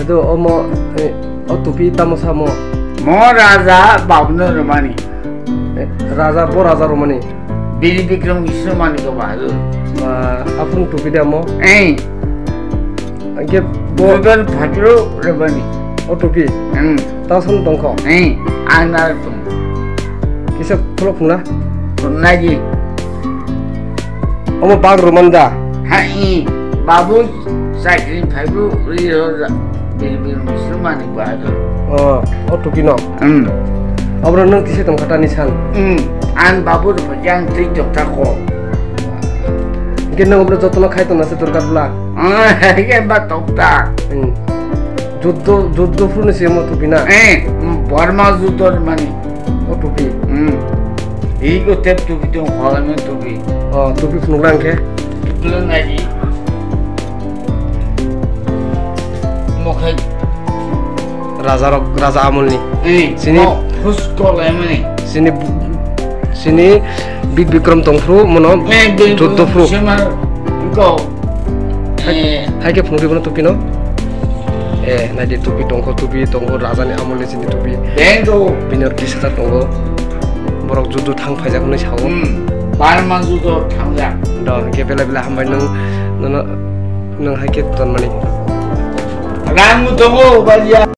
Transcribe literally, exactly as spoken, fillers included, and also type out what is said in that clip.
Do omo, eh, o tupi tamo samo? Mo raja babuno romani. Eh, raja, bo raja romani. Biri Bikram Wisnu Manik Bahadur. Ba, aphuru tupi de amo? Eh. Angke bo Judan Phadro romani. O tupi? Hmm. Tason tongkho? Eh, anar tong. Kisa khulok phungna? Phungnaji. Omo bag romani da? Ha, i, babu chakri phaibu ri ro ra, bil bil Wisnu Manik Bahadur. Oh, o tupi no? Hmm. Abro nang tise tong kata ni san? Hmm. An babu ro yang tri jok ta ko. Ke nang abro jotono khai tong na se dorkar bla? Ah, ke ba tok ta. Hmm. Juddo, juddo phuru ni se mo tupi na? Eh, Borma juddo mani. O tupi. Hmm. Ego tep tupi tong, kholai men tupi. Oh, tupi phunukna hwnkhe? Tupi nai di. Mokhai. Raja rok, raja amolni. Eh, sini mo, husko lai mani. Sini, sini Bir Bikram tongphuru mono. Eh, Bir juddo phuru. Sema, go. Hai, eh, hai khe phunukgwi bono tupi no? Eh, naidi tupi tongkho, tupi tongkho, rajani amolni chini tupi. Beng do. Bini oro tisa ta tongo. Borok judu thang phaijak hwnwi sao. Hmm. Barma judu thangjak. Do, hwnkhe belai belai hambai nwng, nono, nwng hai khe tonmani. Rang tongo, balia.